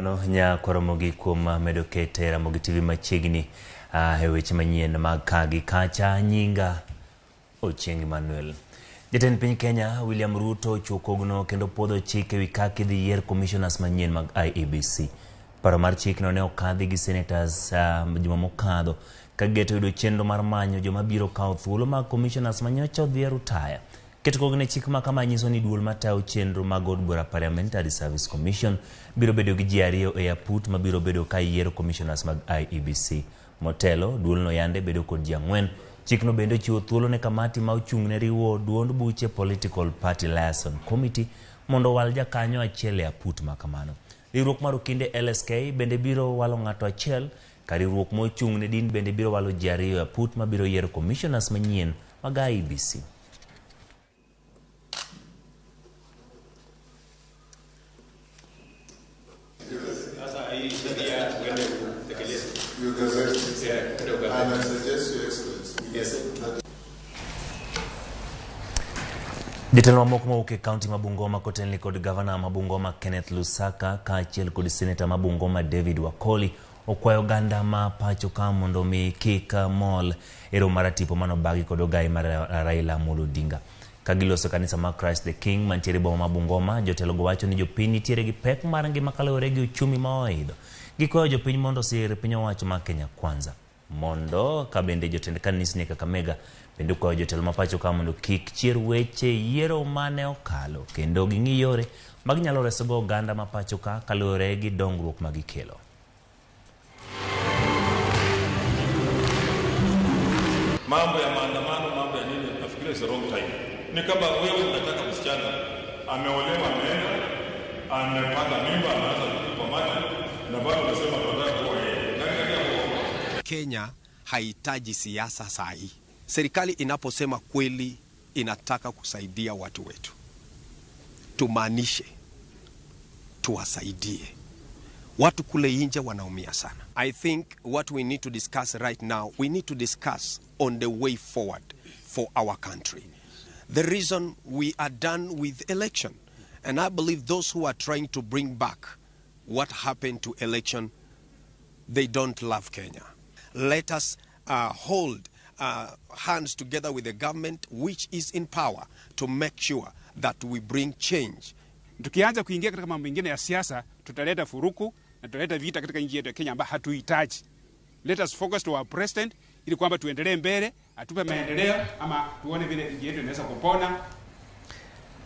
Erokamano nya Ramogi kuom medo kete Ramogi TV machiegni e weche manyien mag ka gi kacha. Nyinga Ochieng Emmanuel. Jatend piny Kenya William Ruto ochiwo kogno kendo puodho chik ewi kaka idhi yier commissioners manyien mag IEBC. Paro mar chikno ne okadhi gi senators juma mokadho ka gigeto yudo chenro mar manyo joma biro kawo thuolo mag commissioners manyocha odhi e rutaya. Keto kogno e chik ma kama nyiso ni duol matayo chenro mag od bura Parliamentary Service Commission biro bedo gi ji ariyo e aput mabiro bedo ka yiero commissioners mag IEBC. Motelo, duolno yande bedo kod ji ang'wen. Chikno bende ochiwo thuolo ne kamati ma ochung' ne riwo duond buche Political Party Liaison Committee mondo owal jakanyo achiel e aput ma kamano. Riwruok mar okinde LSK bende biro walo ng'ato achiel, ka riwruok ma ochung' ne din bende biro walo ji ariyo e aput mabiro yiero commissioners manyien mag IEBC. Sasa hii sheria uende utekeleze. You gazette. Yeah, uende ugazette. And I suggest, Your Excellency, Yes. that Jotelo mamoko mawuok e kaunti ma Bungoma kotelni kod gavana ma Bungoma Kenneth Lusaka kaachiel kod seneta ma Bungoma David Wakoli okwayo oganda ma pacho ka mondo mi kik mol e romo mar tipo manobagi kod ogai mar Raila Amolo Odinga. Ka giloso kanisa mar Christ the King mantiere e boma ma Bungoma, jotelo go wacho ni jopiny nitiere gi pek mar ngima kaluwore gi uchumi ma oidho. Gikwayo jopiny mondo osir piny owacho mar Kenya Kwanza. Mondo ka bende jotend kanisni e Kakamega bende okwayo jotelo ma pacho ka mondo kik chier weche yiero mane okalo kendo ging'i yore ma ginyalo resogo oganda ma pacho ka kaluwore gi dongruok ma gikelo. Mambo ya maandamano, mambo ya nini, nafikiria is the wrong time. Ni kama wewe unataka msichana ameolewa, ameenda, amepata mimba, ameanza kutupa mate na bado unasema tunataka kuoa yeye. Nani katika kuoa? Kenya haihitaji siasa saa hii. Serikali inaposema kweli inataka kusaidia watu wetu, tumaanishe tuwasaidie. Watu kule nje wanaumia sana. I think what we need to discuss right now, we need to discuss on the way forward for our country. The reason we are done with election, and I believe those who are trying to bring back what happened to election, they don't love Kenya. Let us hold hands together with the government which is in power to make sure that we bring change. Tukianza kuingia katika mambo mengine ya siasa, tutaleta furuku na tutaleta vita katika nchi yetu ya Kenya ambayo hatuhitaji. Let us focus to our president ili kwamba tuendelee mbele, atupe maendeleo ama tuone vile nchi yetu inaweza kupona.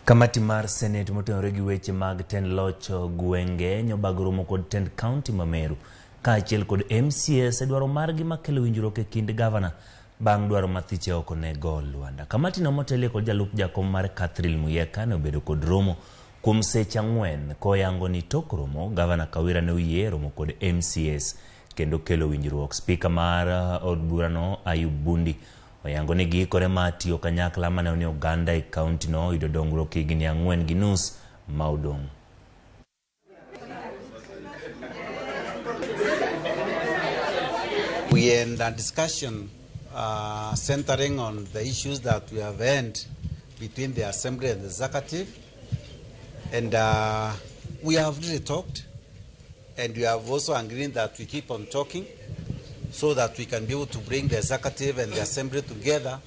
Kamati mar Senate motenore gi weche mag tend loch gwenge nyobago romo kod tend kaunti ma Meru kaachiel kod MCAs e dwaro margi makelo winjruok e kind gavana bang' dwaro mathiche oko ne go Lwanda. Kamati no motelie kod jalup jakom mar Catherine Muyeka ne obedo kod romo kuom seche ang'wen koyango ni tok romo gavana Kawira ne oyie romo kod MCAs kendo kelo winjruok. Spika mar od burano Ayub Bundi oyango ni giikore mar tiyo kanyakla maneno ni oganda e kaunti no oyudo dongruok higni 4.5 ma odong'. We end a discussion centering on the issues that we have had between the Assembly and the Executive, and we have really talked, and we have also agreed that we keep on talking so that we can be able to bring the Executive and the Assembly together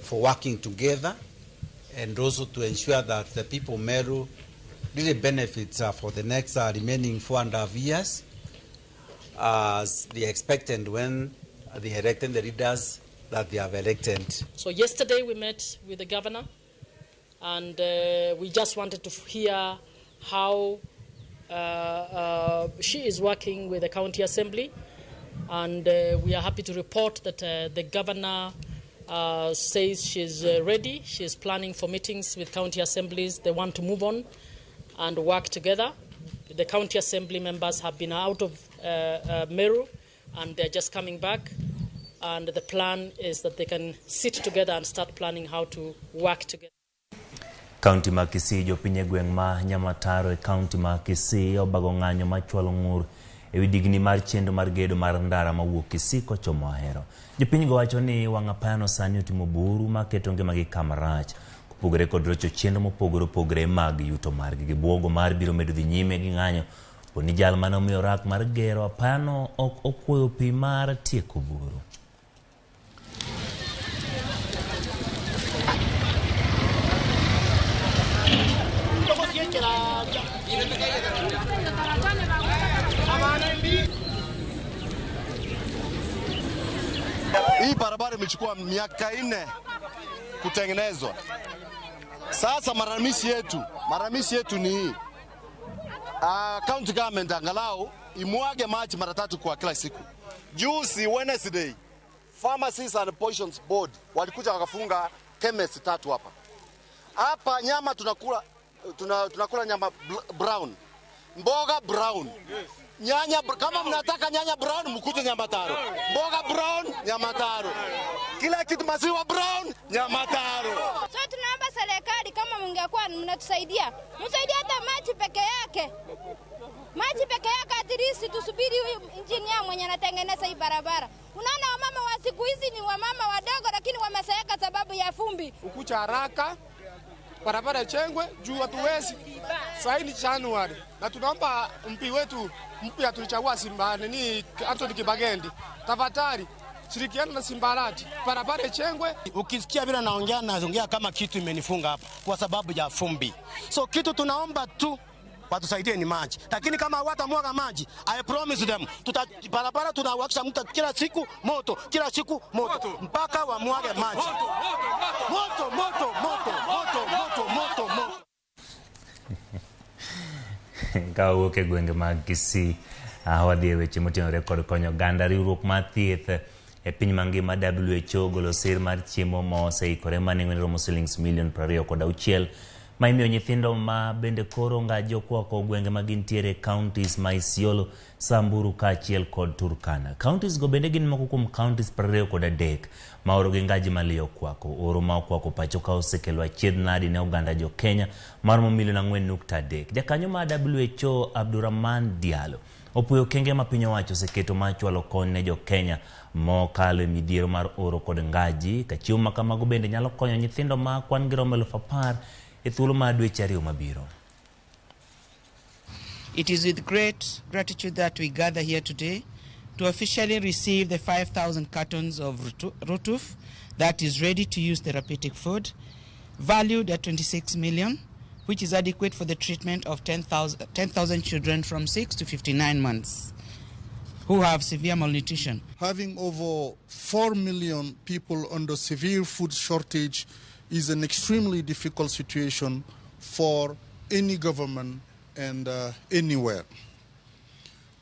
for working together, and also to ensure that the people of Meru really benefits for the next remaining 4.5 years, as they expected when they elected the leaders that they have elected. So yesterday we met with the governor, and we just wanted to hear how she is working with the county assembly, and we are happy to report that the governor says she's ready. She is planning for meetings with county assemblies. They want to move on and work together. The county assembly members have been out of Meru, and they're just coming back. And the plan is that they can sit together and start planning how to work together. Kaunti ma Kisii, jopiny e gweng' ma Nyamataro e kaunti ma Kisii obago ng'anyo machwalo ng'ur ewi digni mar chenro mar gedo mar ndara mawuok Kisii kochomo Ahero. Jopiny go wacho ni wang' apayano sani otimo buru maketo ngimagi kama rach. Kopogore kod rocho chenro mopogore opogore mag yuto margi. Gibuogo mar biro medo dhi nyime gi ng'anyo ni jal mane omiyo rak mar gero apayano ok okwoyo pi mar tieko buru. Hii barabara imechukua miaka 4 kutengenezwa. Sasa malalamishi yetu ni hii. County government angalau imwage maji mara 3 kwa kila siku. Juzi Wednesday, Pharmacies and Poisons Board walikuja wakafunga chemist 3 hapa. Hapa nyama tunakula, tunakula nyama brown, mboga brown, nyanya, kama mnataka nyanya brown mkute Nyamataro, mboga brown Nyamataro, kila kitu, maziwa brown Nyamataro. So tunaomba serikali kama mngekuwa mnatusaidia, msaidie hata maji peke yake. Maji peke yake at least tusubiri huyu engineer mwenye anatengeneza hii barabara. Unaona wamama wa siku hizi ni wamama wadogo lakini wameseeka sababu ya fumbi. Ukucha haraka barabara ichengwe juu hatuwezi. Sasa ni Januari na tunaomba mpi wetu mpya tulichagua Simba nini Anthony Kibagendi, tafadhali shirikiana na Simbarati barabara ichengwe. Ukisikia vile naongea kama kitu imenifunga hapa kwa sababu ya fumbi. So kitu tunaomba tu watusaidie ni maji. Lakini kama hawatamwaga maji, I promise them, barabara tunawakisha mtu kila siku moto, kila siku moto mpaka wamwage maji. Moto moto moto moto moto moto moto. Ka owuok e gwenge mag Kisii, wadhi e weche motenore kod konyo oganda. Riwruok mar thieth e piny mangima WHO ogolo sir mar chiemo ma oseikore ma nengone romo silings milion 26 ma imiyo nyithindo ma bende koro ngaji okwako gwenge ma gintiere counties ma Isiolo, Samburu kaachiel kod Turkana. Counties go bende gin moko kuom counties 23 ma oro gi ngaji maliyo okwako. Oro ma okwako pacho ka osekelo achiedh nadi ne oganda jo Kenya maromo milion 4.3. Jakanyo ma WHO Abdurrahman Diallo opuoyo okenge ma piny owacho oseketo mar chwalo kony ne jo Kenya mokalo e midhiero mar oro kod ngaji, ka chiemo ma kamago bende nyalo konyo nyithindo ma kwan gi romo 10,000 e thuolo mar dweche 2 mabiro. It is with great gratitude that we gather here today to officially receive the 5,000 cartons of Rutuf, that is ready-to-use therapeutic food, valued at 26 million, which is adequate for the treatment of 10,000 children from 6 to 59 months who have severe malnutrition. Having over 4 million people under severe food shortage is an extremely difficult situation for any government and anywhere.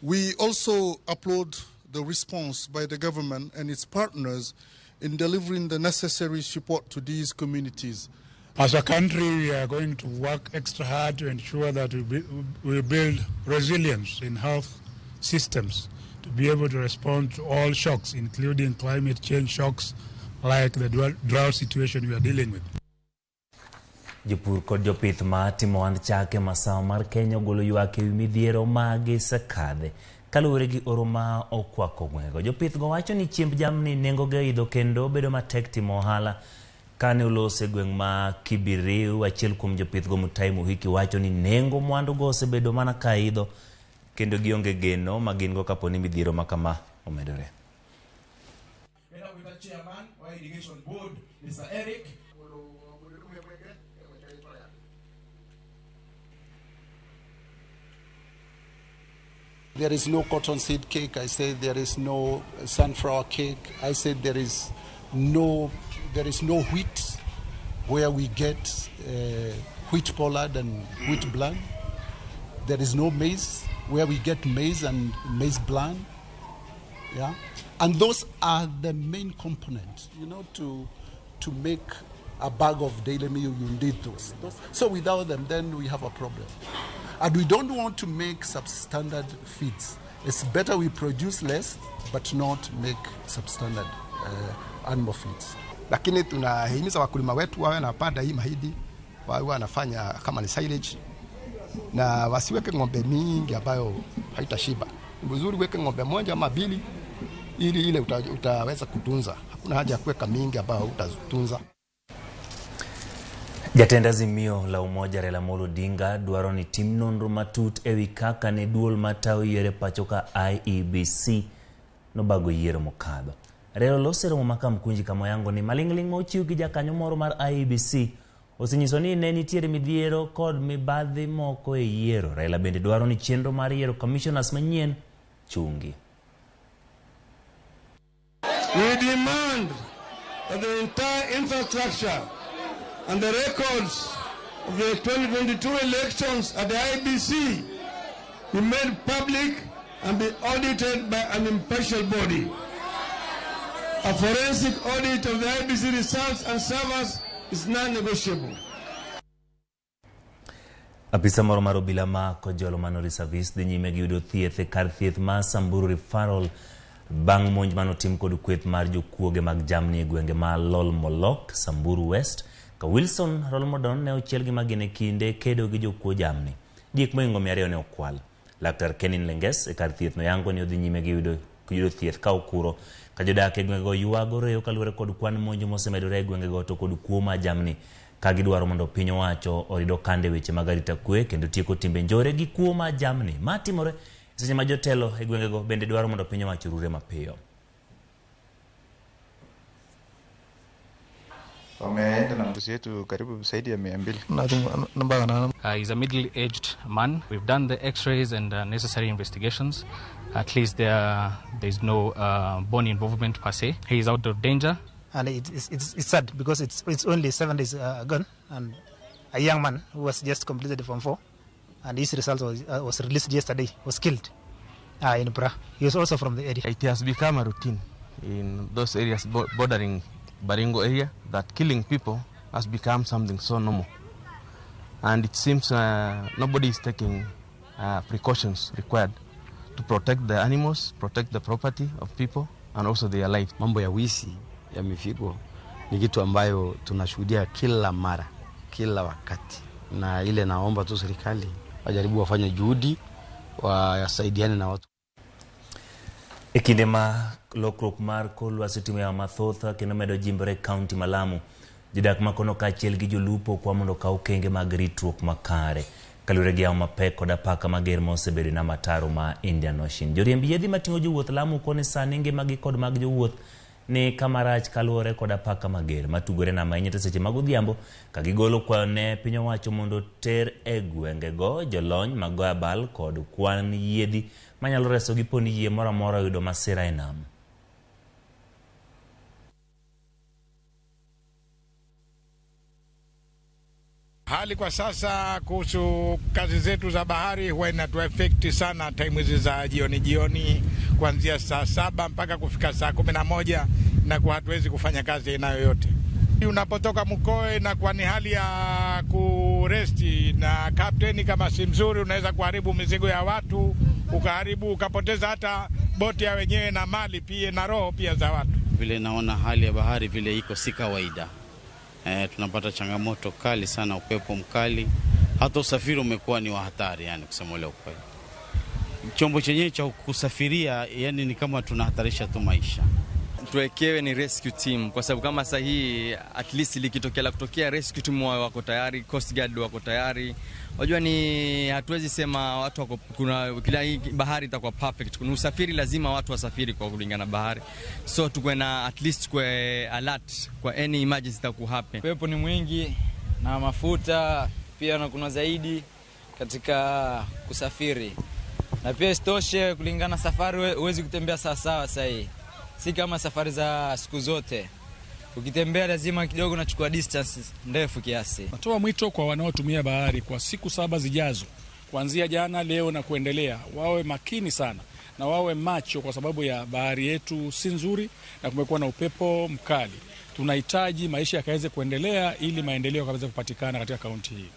We also applaud the response by the government and its partners in delivering the necessary support to these communities. As a country, we are going to work extra hard to ensure that we build resilience in health systems to be able to respond to all shocks, including climate change shocks like the drought situation we are dealing with. Jopur kod jopith ma timo ohand chak e masawa mar Kenya ogolo ywak ewi midhiero ma gisekadhe kaluwore gi oro ma okwako gwengego. Jopith go wacho ni chiemb jamni nengogi oidho kendo bedo matek timo ohala. Kane olose gweng' ma Kibiriu, achiel kuom jopith go Mutai Muhiki wacho ni nengo mwandu go osebedo mana ka idho kendo gionge geno ma gin go kapo ni midhiero ma kama omedore. Chairman wa Irrigation Board, Mr. Eric. There is no cottonseed cake. I say there is no sunflower cake. I say there is no wheat where we get wheat pollard and wheat bran. There is no maize where we get maize and maize bran. Yeah, and those are the main components. You know, to make a bag of daily meal, you need those. So without them, then we have a problem. And we don't want to make substandard feeds. It's better we produce less, but not make substandard animal feeds. Lakini tunahimiza wakulima wetu wawe wanapanda hii mahindi, wawe wanafanya kama ni silage, na wasiweke ng'ombe mingi ambayo haitashiba. Vizuri weke ng'ombe moja ama mbili ili ile utaweza kutunza. Hakuna haja ya kuweka mingi ambayo utatunza. Jatend Azimio la Umoja Raila Amolo Odinga dwaro ni tim nonro matut ewi kaka ne duol matayo yiero e pacho ka IEBC nobago yiero mokadho. Raila olose romo ma Kamkunji kama oyango ni maling'ling' ma ochiw gi jakanyo moro mar IEBC osenyiso ni ne nitiere midhiero kod mibadhi moko e yiero. Raila bende dwaro ni chenro mar yiero commissioners manyien chungi. We demand that the entire infrastructure and the records of the 2022 elections at the IBC be made public and be audited by an impartial body. A forensic audit of the IBC results and servers is non-negotiable. Apisa moro mar obila ma Kojolo mano reservist dhi nyime gi yudo thieth e kar thieth ma Samburu Referral bang' monj manotim kod kweth mar jokuoge mag jamni e gwenge ma Lolmolok, Samburu West, ka Wilson Rolmodon ne ochiel gi magina e kinde kedo gi jokuo jamni. Diek mohingo 200 ne okwal. Laktar Kenin Lenges e kar thieth noyango ni odhi nyime gi yudo thieth ka okuro ka jodak e gwengego ywago reyo kaluwore kod kwan monj mosemedore e gwengego to kod kuo mar jamni ka gidwaro mondo piny owacho orid okande weche mag arita kwe kendo tieko timbe njore gi kuo mar jamni matimore seche ma jotelo e gwengego bende dwaro mondo piny owacho orure mapiyo. Wameenda na mbuzi yetu karibu zaidi ya 200. He's a middle-aged man. We've done the x-rays and necessary investigations. At least there is no bone involvement per se. He is out of danger. And it's sad because it's only 7 days gone, and a young man who was just completed Form 4, and his result was released yesterday, was killed in Pra. He was also from the area. It has become a routine in those areas bordering Baringo area that killing people has become something so normal, and it seems nobody is taking precautions required to protect the animals, protect the property of people and also their life. Mambo ya wizi ya mifugo ni kitu ambayo tunashuhudia kila mara, kila wakati, na ile naomba tu serikali wajaribu wafanye juhudi wasaidiane na watu. E kinde ma lokruok mar kor lwasi otimo yamo mathoth kendo medo jimbore kaunti ma Lamu, jodak makono kaachiel gi jolupo kwa mondo okaw okenge mag ritruok makare kaluwore gi yamo mapek kod apaka mager ma osebedo e nam ataro ma Indian Ocean. Joriemb yiedhi mating'o jowuoth Lamu koni sani ngimagi kod mag jowuoth ni kama rach kaluwore kod apaka mager matugore nam ahinya to seche mag odhiambo ka gigolo kwayo ne piny owacho mondo ter e gwengego jolony mag goyo abal kod kwan yiedhi manyalo resogi po ni yie moro amora oyudo masira e nam. Hali kwa sasa kuhusu kazi zetu za bahari huwa inatuafekti sana time hizi za jioni jioni, kuanzia saa 7 mpaka kufika saa 11, na kwa hatuwezi kufanya kazi aina yoyote. Unapotoka Mkoe na kwa ni hali ya kuresti, na kapteni kama si mzuri unaweza kuharibu mizigo ya watu, ukaharibu ukapoteza hata boti ya wenyewe na mali pia na roho pia za watu. Vile naona hali ya bahari vile iko si kawaida. Tunapata changamoto kali sana, upepo mkali, hata usafiri umekuwa ni wa hatari, yani kusema ule ukweli. Chombo chenyewe cha kusafiria yani ni kama tunahatarisha tu maisha. Tuwekewe ni rescue team, kwa sababu kama sasa hii at least likitokea la kutokea rescue team wako tayari, Coast Guard wako tayari. Unajua ni hatuwezi sema watu wako, kuna kila hii bahari itakuwa perfect. Kuna usafiri lazima watu wasafiri kwa kulingana bahari. So tukue na at least kwa alert kwa any emergency itakuwa happen. Pepo ni mwingi na mafuta pia na kuna zaidi katika kusafiri. Na pia isitoshe kulingana safari huwezi kutembea sawa sawa sasa hii. Si kama safari za siku zote. Ukitembea lazima kidogo unachukua distance ndefu kiasi. Natoa mwito kwa wanaotumia bahari kwa siku 7 zijazo, kuanzia jana, leo na kuendelea, wawe makini sana na wawe macho, kwa sababu ya bahari yetu si nzuri na kumekuwa na upepo mkali. Tunahitaji maisha yakaweze kuendelea ili maendeleo yakaweze kupatikana katika kaunti hii.